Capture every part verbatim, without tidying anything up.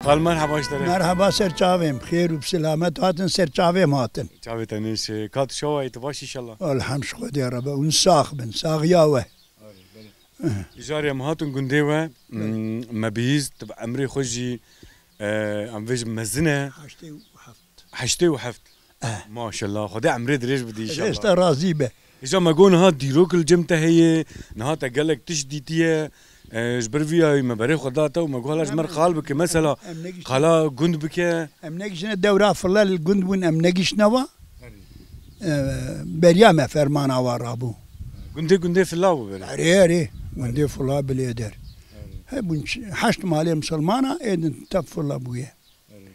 Xal, merheba ji te re. Merheba ser çavêm. Xêr û bi selamet hatin, ser çavêm hatin. Çavê te nêşe. Ka tu çawa yî, tu baş inşallah? Elhem ji Xwedê re be. Hûn sax bin. Saxiya we. Îcarê em hatin gundê we, Belê. m, me bihîst, bi emrê xwe jî, e, em vê jî mezin e. Heştê û heft. Heştê û heft. Eh. Maşallah, Xwedê emrê dirêj bide inşallah. Êsta razî be. Îca me got niha dîrok li cem te heye, niha te gelek tişt dîtiye. E, ji ber vî ya me berê xwe da te û me got hala ji me re qal bike. Mesela, em negiştine, qala gund bike. Em negiştine dewra file li gund bûn, em negiştine wa. Erê. E, beriya me fermana wa rabû. Gundê gundê fila bû berê. Erê, erê. Gundê fila bilê der. Erê. Hebûn ç-, heşt malê misilmana, êdin tev fila bûye. Erê.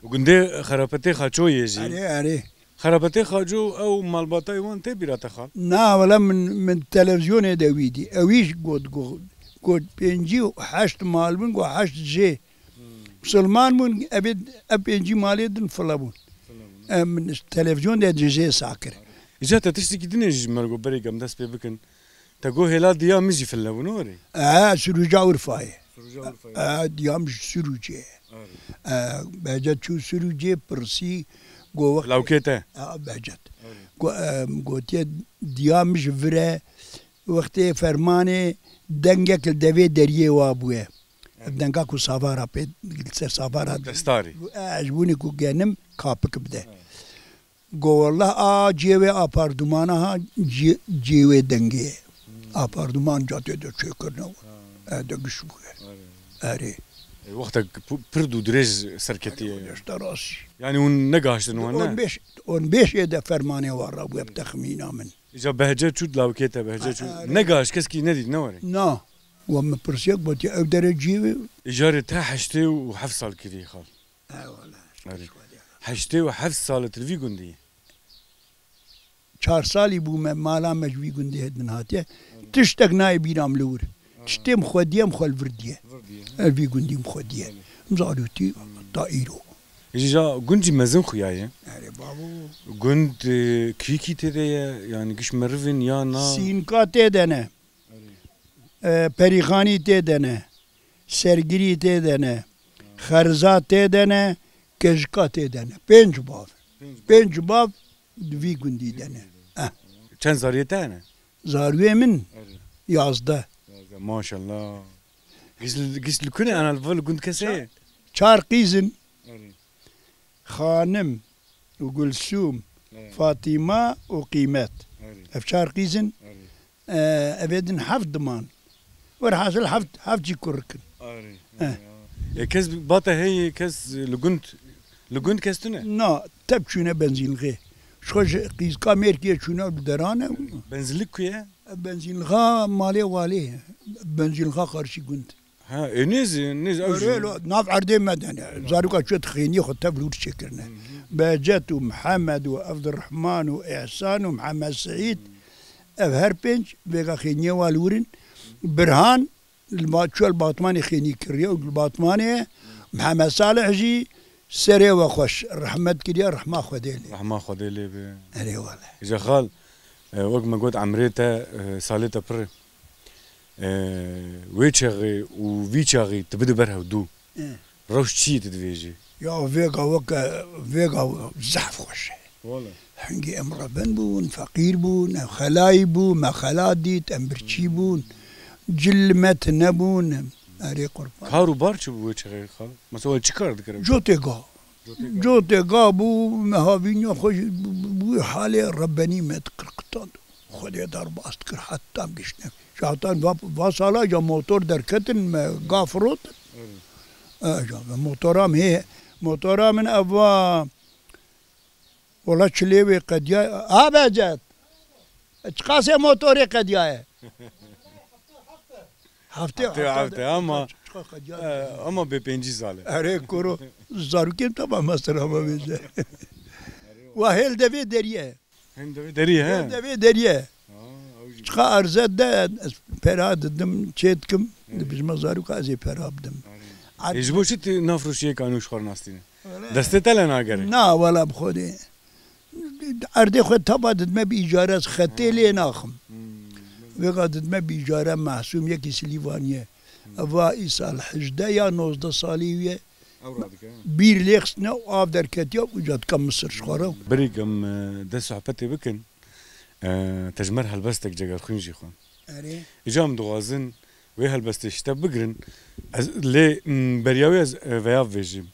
Û gundê Xerapetê Xaço yê jî. Erê, erê. Xerapetê Xaço ew malbatayê wan tê bîra te xal? Na, wela min, min televizyonê de wî dî. Ewî jî got, got, got pêncî û heşt mal bin, got heşt jê. Misilman bûn, evê, ev pêncî malê din file bûn. File bûn. Em, min televizyon de cizê sakir. Îca te tiştekî dinê jî ji me re got berê em dest pê bikin. Te got hêla diya min jî file bûn, orê? E, Sirûca Urfayê. Sirûca Urfayê. E, diya min ji Sirûcê. Erê. E, Behcet çû Sirûcê, pirsî, got wext Lawkê te? E, Behcet. Erê. Go-, e, gotiye diya min ji vir e, wextê fermanê dengek li devê deriyê wa bûye. Erê. Denga ku savara pê, li ser savara Destarî. E, ji bûnê ku genim kapik bide. Erê. Go wellah a ciyê wê apardumana ha, ciyê, ciyê wê dengê ye. Aparduman ca tê de çêkirine. E, de giş bûye. Erê. E, wextek pu-, pird û dirêj serketiye. Erê, işte rast. Yani hûn negahiştin wan, ne? On beş, on beş ê de fermanê wa rabûye bi texmîna min. Îca Behce çû, lawikê te Behce çû. Erê. Negahiş, keskî nedît, ne were? Na. Wa min pirsiyek gotiye, ev dere ciyê wê? Îcarê te heştê û heft sal kirî xal. He wele. Erê. Heştê û heft sal e tu li vî gundî yî. Çar salî bûme, mala me ji vî gundî din hatiye. Tiştek nayê bîra min li wir. Tiştê min xwediye, min xwe li vir diye. Vir diye. Ev vî gundî min xwediye. Belê. Zarûtî ta îro. Jî ja gund jî mezin xuya ye. Erê babo. Gund, e, kî kî tê de ye? Yani giş meriv in ya na? Sînka tê de ne. Erê. E, Perîxanî tê de ne. Sergirî tê de ne. Xerza tê de ne. Kejika tê de ne. Pênc bav. Pênc bav. Pênc bav di vî gundî de ne. Eh. Çend zariyê te hene? Zariyê min? Erê. Yazdeh. Yazdeh, maşallah. Giş, giş li ku ne ana, li gund kesê? Çar, çar qîz in. Erê. Xanim û Gulsûm, Erê. Fatîma û Qîmet. Erê. Ev çar qîz in. Erê. E, evê din heft diman. Werhasil heft, heft jî kurik in. Arê, Eh. arê, arê. E, kes bate heye, kes li gund, li gund kes tune? Na, tep çûne benzînlixê. Ji xwe ji qîzka mêrkiyê çûne bi derane. Benzînlik ku ye? Benzînlixa malê walê. Benzînlixa qarşî gund. Ha, e, nêz, nêz ew Erê jî. Lo, nav erdê me de ne. Zarûka çû xêniyê xwe tev li wir çêkirine. Hı hı. Behcet û Mihemed û Evdirrehman û Îhsan û Mihemed Seîd. Ev her pênc vêga xêniyê wa li wir in. Birhan li ba-, çû li Batmanê xênî kiriye û li Batmanê Mihemed Salih jî serê we xweş rehmet kiriye, rehma Xwedê lê. Rehma Xwedê lê be. Erê wele. Îca xal, e, wek me got emrê te, e, salê te pir e. E, wê çaxê û vî çaxê tu bide ber hevdû. E. Rewş çi yê tu divêjî? Ya vêga weke, vêga zehf xweş e. Wele. Hingî em revin bûn, feqîr bûn, em xelayî bû, me xela dît, em birçî bûn. Cil li me tune bûn. Erê qurban. Kar û bar çi bû wê çaxê xal? Mesela we çi kar dikir? Cotê ga. Cotê ga. Cotê ga bû, me havîniya xwe jî bû, bû, bû halê rebenî me dikir, qitan. Xwedê derbas dikir, heta em giştine. Ji hatan va, va sala ca motor derketin, me ga firotin. Evet. E, ca, motora min hê, motora min ev va, wela çilê wê qediya. Ha Behcet! Çiqasê motorê qediyaye? Heftê, Heftê, hafta heftê, de, ama, çiqa qediya e, de. Ama bê pêncî sal e. Erê kuro, zarokên te ba mesela me bêje. Wa hêl devê derî ye. Hêl devê derî ye, he? Hêl devê derî ye. Ha, ew jî. Çiqa erzet de ez pera didim, çê dikim, Hı. dibijme zaroka ez ê pera bidim. Hı. Ê, ji bo çi tu nafroşiyê kanû ji xwe re nastîne? Öyle. Destê te le nagere? Na, wela bi Xwedê. Erdê xwe tapa didime bi îcare, ez xetê lê naxim. Hmm. Vêga didime bi îcare Mehsûm, yekî Silîvanî ye. Hmm. Eva îsal hejdeh ya nozdeh salî wî ye. Ew radike. Bîr lê xistine û av derketiya û ca dika Misir ji xwe re. Berî em, e, dest sohbetê bikin, e, te ji me re helbestek Cegerxwîn jî xwend. Erê. Îca em dixwazin wê helbestê ji te bigirin. Ez, lê, m, beriya wê ez, e, veya bivêjim.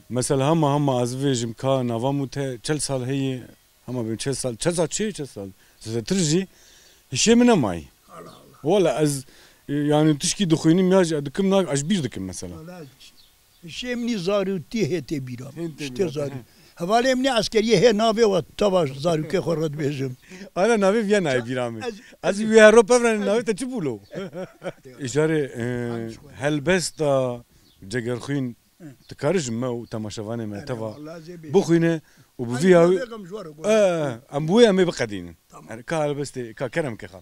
Mesela hema hema ez bivêjim ka nava min û te çel sal heye, hema bêm çel sal, çel sal çi çel sal? Zêdetir jî hişê min nemayî. Allah Allah. Wala ez, e, yani tişkî dixwînim ya jî dikim na, ez ji bîr dikim mesela. Wala Hişê min î zarûtî hê tê bîra min. Hên tê bîra te, zarû. He. Hevalê min ê eskeriyê hê navê we tava zarûkê xwe re dibêjim. Ana navê viya nayê bîra min. Ez, ez wî hero pevrenê navê te çi bûlo? Îjarê, e, helbesta Cegerxwîn, tu karî ji me û temaşevanê me teva bixwîne û bi vî ya, e, em bi wê em ê biqedînin. Tamam. Yani ka helbestê, ka kerem ke xal.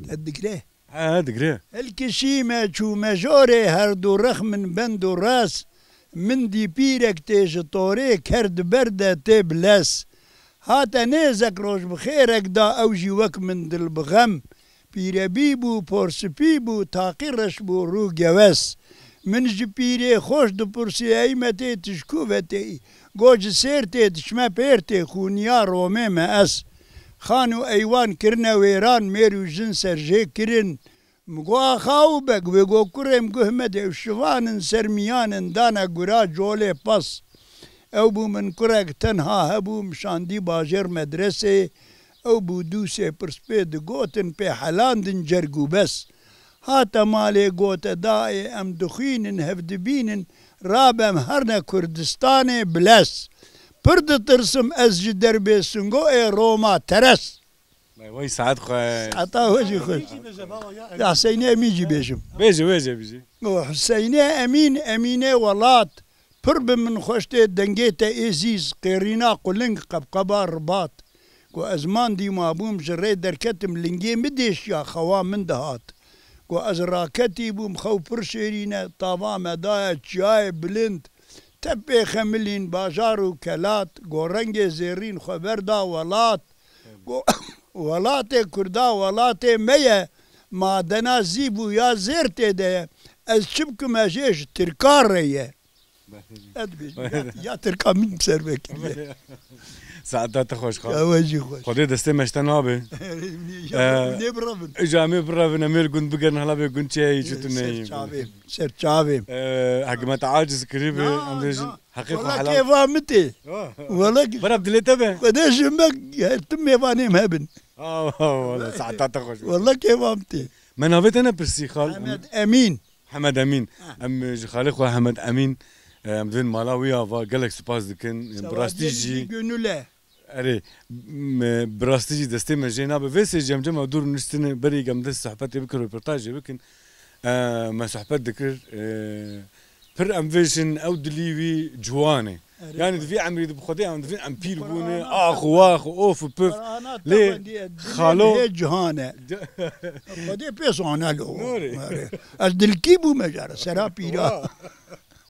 Te digre. He, digre. Hilkişîme çûme jorê, her du rex min bend û res. Min dî pîrek tê ji torê, ker di ber de tê bi les. Hate nêzek roj bi xêrek da, ew jî wek min dil bi xem. Pîrebî bû, porspî bû, taqî reş bû, rû gewes. Min ji pîrê xweş dipirsî, ey me tê, tu ji ku ve têyî? Got, ji sêr tê, diçime pêr tê, xûniya Romê me ez. Xan û eywan kirine wêran, mêr û jin ser jê kirin. Min got, axa û beg, wê got, kurê min, guh me de ew şivan in, ser miyan in, dane gura colê pas. Ew bû min kurek tenha hebû, min şandî bajêr medresê. Ew bû dûsê pirs pê digotin, pê helandin cerg û bes. Hate malê gote, dayê, em dixwînin, hev dibînin, rabe em herne Kurdistanê, bi les. Pir ditirsim ez ji derbê Singo ê Roma, teres. Vay, vay, saet xweş. Saeta we jî xweş. Ya Hüseynê Emîn jî bêjim. Bêje, bêje, bêje. O Hüseynê Emîn, Emînê welat, pir bi min xweş tê, dengê te êzîz, qêrîna quling, qebqeba ribat. Ku ez man dîma bûm, ji rê derketim, lingê min dêşiya, xewa min dihat. Ku ez raketî bûm, xew pir şêrîn e, tava me daye çiyayê bilind. Tepê xemilîn, bajar û kelat, ku rengê zêrîn xwe berda welat. Ku welatê Kurda welatê me ye, madena zîv û ya zêr tê de ye. Ez çi bikim, e jê ji Tirka re ye. Ez dibêjim, ya, ya Tirka min ser vekiriye. Saeta te xweş xal. Ya we jî xweş. Xwedê destê me ji te nabe. Ya, Ee, nê birevin. Îja em ê birevin, em ê li gund bigerin, hala bê gund çi heye, çi tu neyê. Ser çavê, ser çavê. Ee, heke me te aciz kirî be, em dibêjin, heqê xwe helal. Wela kêfa min tê. Wela ki- Bera bi dilê te be. Xwedê ji me her tim mêvanê me hebin. Ah, wela, saeta te xweş. Wela kêfa min tê. Me navê te nepirsî xal. Hemed Emîn. Hemed Emîn. Ha. Em, e, ji xalê xwe Hemed Emîn, e, em divên mala wî ava gelek spas dikin. E, bi rastî jî gönüle. Erê, m-, e, bi rastî jî destê me jê nabe. Vê sê jî em cema dûr niştine, berî em dest sohbetê bikin, röportajê bikin. E, me sohbet dikir. E, pir em vêjin ew dilî wî ciwan e. Erê. Yani di vî emrî de bi Xwedê em divîn em pîr bûne, ax û wax û of û pif. Lê xalo hê cihane. Xwedê pê zane lo. Norê. Erê. Ez dilkî bûme cara, sera pîra. Wa.